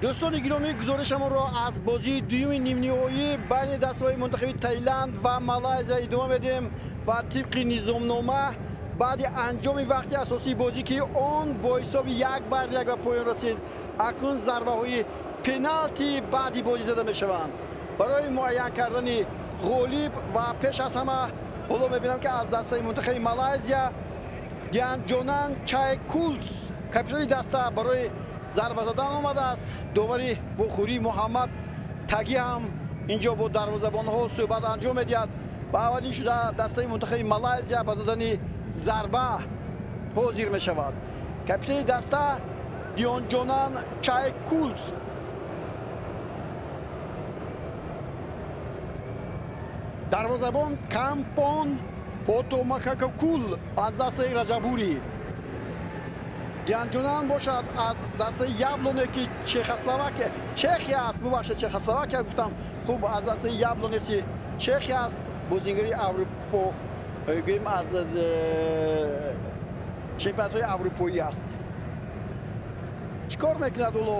Дӯстони гиромӣ, гузоришамонро аз бозии дуюми нимниҳоӣ байни дастаҳои мунтахаби Таиланд ва Малайзия идома медиҳем ва тибқи низомнома баъди анҷоми вақти асосии бозӣ, ки он бо ҳисоби 1-1 ба поён расид, акнун зарбаҳои пеналти баъди бозӣ зада мешаванд барои муайян кардани ғолиб. Ва пеш аз ҳама ҳоло мебинам, ки аз дастаи мунтахаби Малайзия Дианҷонан Чайкулс, капитани даста, барои зарба задан омадааст. Довари вохӯрӣ Муҳаммад Тагӣ ҳам инҷо бо дарвозабонҳо суҳбат анҷом медиҳад ва аввалин шуда дастаи мунтахаби Малайзия ба задани зарба ҳозир мешавад. Капитани даста Дионҷонан Чайкулс. Дарвозабон Кампон Потомахакакул аз дастаи Раҷабурӣ. Дианҷонан бошад аз дастаи Яблоне, ки Чехословакия, Чехия аст, бубахшед, Чехословакия гуфтам, хуб, аз дастаи Яблонеси Чехия аст, бозингари Аврупо, гӯем, аз чемпионатҳои аврупоӣ аст. Чӣ кор мекунад ҳоло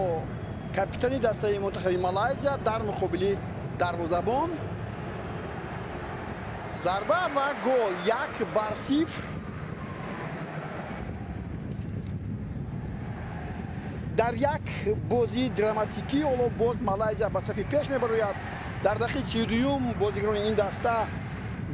капитани дастаи мунтахаби Малайзия дар муқобили дарвозабон? Зарба ва гол, 1-0. Дар як бозии драматикӣ ҳоло боз Малайзия ба сафи пеш мебарояд. Дар дақиқаи 32-юм бозигарони ин даста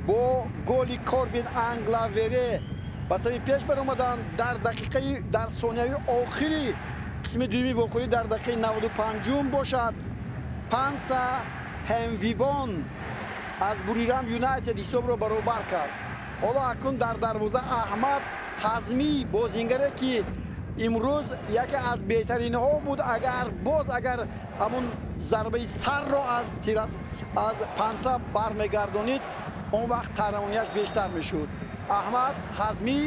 бо голи Корбин Англавере ба сафи пеш баромаданд. Дар дақиқаи, дар сонияи охири қисми дуюми вохӯрӣ, дар дақиқаи 95-ум бошад, Панса Ҳемвибон аз Бурирам Юнайтед ҳисобро баробар кард. Ҳоло акнун дар дарвоза Аҳмад Ҳазмӣ, бозингаре ки имрӯз яке аз беҳтаринҳо буд. Агар боз, агар ҳамун зарбаи сарро аз Панса бармегардонид, он вақт қаҳрамонияш бештар мешуд. Аҳмад Ҳазмӣ,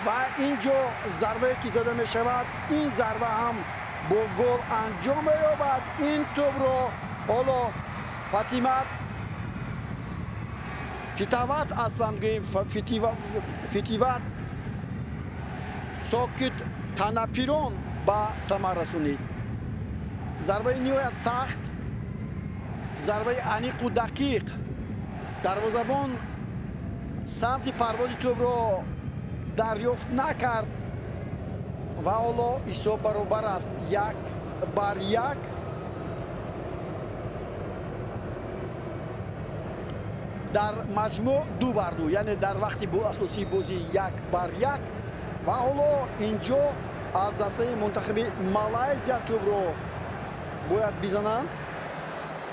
ва ин ҷо зарбае ки зада мешавад, ин зарба ҳам бо гол анҷом меёбад. Ин тӯбро ҳоло Фатимат Фитават, аслан гӯем Фитиват Сокит Танапирон ба самар расонид. Зарбаи ниҳоят сахт, зарбаи аниқу дақиқ. Дарвозабон самти парвози тӯбро дарёфт накард ва ҳоло ҳисоб баробар аст, 1-1. Дар маҷмӯъ 2-2, яъне дар вақти асосии бозӣ 1-1. Ва ҳоло инҷо аз дастаи мунтахаби Малайзия тӯбро бояд бизананд.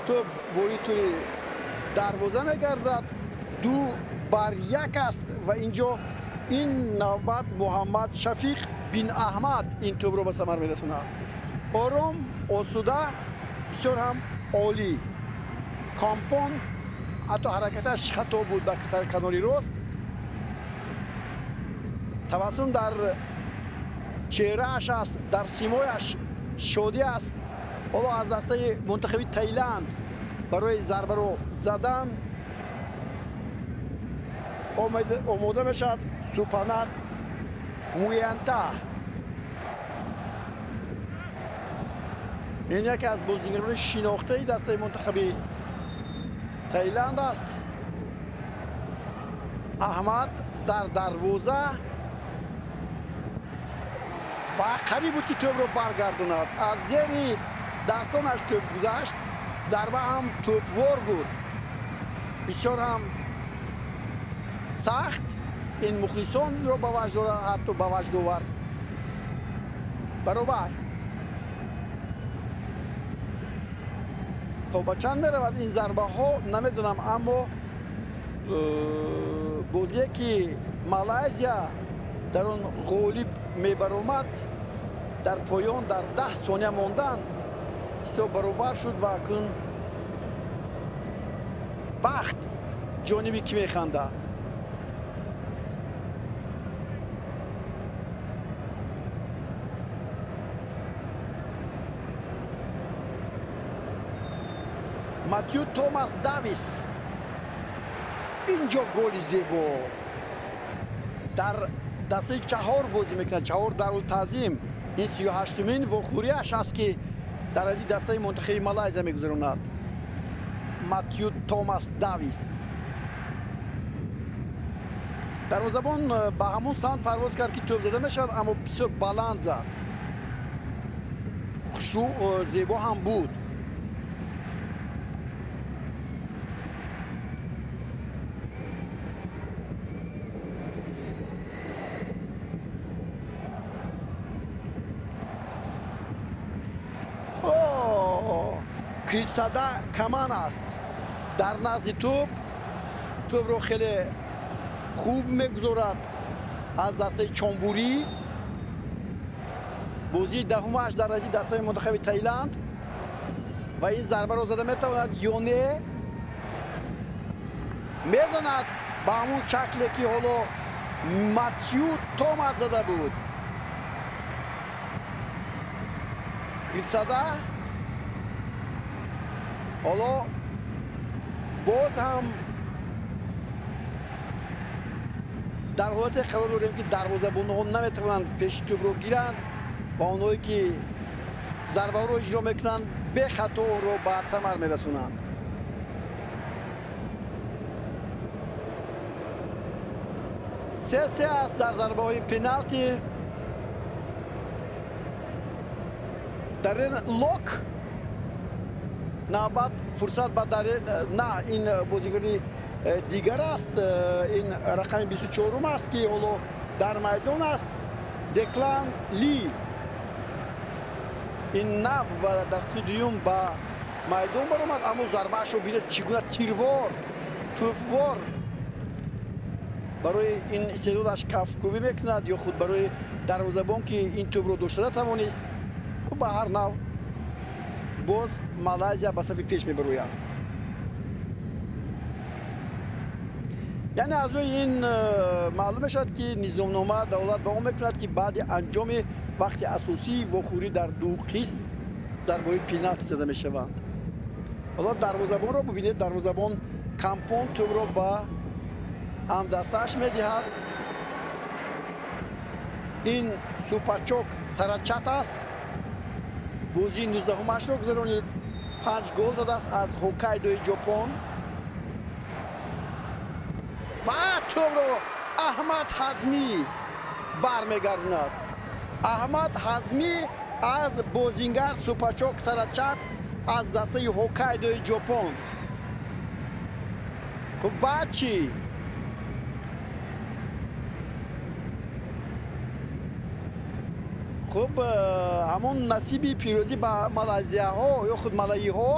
Тӯб ворид тури дарвоза мегардад, 2-1 аст ва инҷо ин навбат Муҳаммад Шафиқ бин Аҳмад ин тӯбро ба самар мерасонад. Ором, осуда, бисёр ҳам олӣ. Кампон ҳатто ҳаракаташ хато буд ба канори рост. Табассум дар чеҳрааш аст, дар симояш шодӣ аст. Ҳоло аз дастаи мунтахаби Таиланд барои зарбаро задан омода мешавад Супанат Муянта. Ин яке аз бозигарони шинохтаи дастаи мунтахаби Таиланд аст. Аҳмад дар дарвоза ва қариб буд, ки тӯбро баргардонад. Аз зери дастонаш тӯб гузашт. Зарба ҳам тӯбвор буд, бисёр ҳам сахт. Ин мухлисонро ба ваҷд ҳатто ба ваҷд овард. Баробар то ба чанд меравад ин зарбаҳо, намедонам, аммо бозие ки Малайзия дар он ғолиб мебаромад, дар поён дар 10 сония мондан ҳисоб баробар шуд ва акнун бахт ҷониби кӣ механдад? Матю Томас Давис. Инҷо голи зебо. Дар дастаи чаҳор бозӣ мекунад, чаҳор Дарултаъзим. Ин 38-умин вохӯрияш аст, ки дар ази дастаи мунтахаби Малайзия мегузаронад. Матью Томас Давис. Дарвозабон ба ҳамон самт парвоз кард, ки тӯб зада мешавад, аммо бисёр баланд зад. Хушрӯ, зебо ҳам буд. Критсада Каман аст дар назди тӯб. Тӯбро хеле хуб мегузорад аз дастаи Чонбурӣ. Бозии даҳумаш дар рази дастаи мунтахаби Таиланд ва ин зарбаро зада метавонад ё не? Мезанад ба ҳамон шакле, ки ҳоло Матью Томас зада буд. Критсада ҳоло боз ҳам дар ҳолате қарор дорем, ки дарвозабонҳо наметавонанд пеши тӯбро гиранд ва онҳое, ки зарбаҳоро иҷро мекунанд, бехато онро ба самар мерасонанд. 3-3 аст дар зарбаҳои пеналти. Дарен Лок навбат фурсат ба Дарен, на, ин бозигари дигар аст. Ин рақами 24 аст, ки ҳоло дар майдон аст. Деклан Ли. Ин нав дар қисми дуюм ба майдон баромад, аммо зарбаашро бинед, чӣ гуна тирвор, тӯбвор. Барои ин истеъдодаш кафкӯбӣ мекунад ё худ барои дарвозабон, ки ин тӯбро дошта натавонист. Ба ҳар нав боз Малайзия ба сафи пеш мебарояд. Яъне аз рӯи ин маълум мешавад, ки низомнома давлат ба он мекунад, ки баъди анҷоми вақти асосии вохӯрӣ дар ду қисм зарбаҳои пеналти зада мешаванд. Ҳоло дарвозабонро бубинед. Дарвозабон Кампон тӯбро ба ҳамдастааш медиҳад. Ин Супачок Сарачат аст. Бозии 19-умашро гузаронид. 5 гол задааст аз Ҳокайдои Ҷопон. Ва тӯбро Аҳмад Ҳазмӣ бармегардонад. Аҳмад Ҳазмӣ аз бозингар Супачок Сарачат аз дастаи Ҳокайдои Ҷопон. Хуб, баъд чӣ? Хуб, ҳамон насиби пирӯзӣ ба малайзияҳо ё худ малайиҳо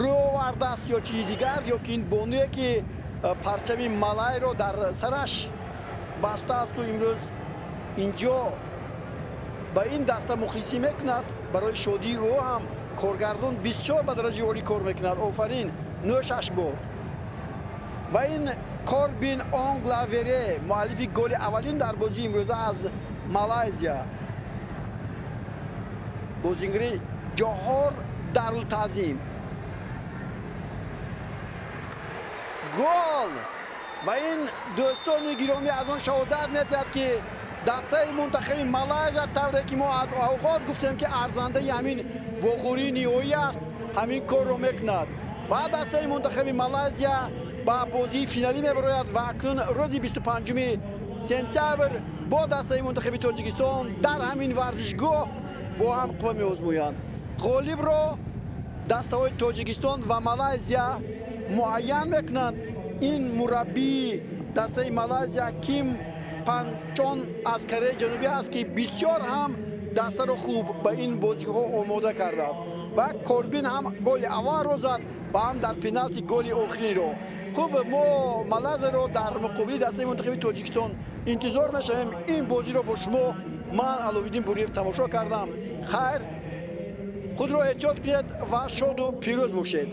рӯ овардааст ё чизи дигар, ё ки ин бонуе, ки парчами малайро дар сараш бастаасту имрӯз инҷо ба ин даста мухлисӣ мекунад. Барои шодии ӯ ҳам коргардон бисёр ба дараҷаи олӣ кор мекунад. Офарин, нӯшаш буд. Ва ин Корбин Онглавере, муаллифи голи аввалин дар бозии имрӯза аз Малайзия. Бозингари Ҷоҳор Дарултаъзим. Гол! Ва ин, дӯстони гиромӣ, аз он шаҳодат медиҳад, ки дастаи мунтахаби Малайзия, тавре ки мо аз оғоз гуфтем, ки арзандаи ҳамин вохӯрии ниҳоӣ аст, ҳамин корро мекунад. Ва дастаи мунтахаби Малайзия ба бозии финалӣ мебарояд ва акнун рӯзи 25 сентябр бо дастаи мунтахаби Тоҷикистон дар ҳамин варзишгоҳ бо ҳам қувва меозмоянд. Ғолибро дастаҳои Тоҷикистон ва Малайзия муайян мекунанд. Ин мураббии дастаи Малайзия Ким Панчон аз Кореяи Ҷанубӣ аст, ки бисёр ҳам дастаро хуб ба ин бозиҳо омода кардааст. Ва Корбин ҳам голи аввалро зад ва ҳам дар пеналти голи охириро. Хуб, мо Малайзияро дар муқобили дастаи мунтахаби Тоҷикистон интизор мешавем. Ин бозиро бо шумо ман, Аловиддин Буриев, тамошо кардам. Хайр, худро эҳтиёт кунед ва шоду пирӯз бошед.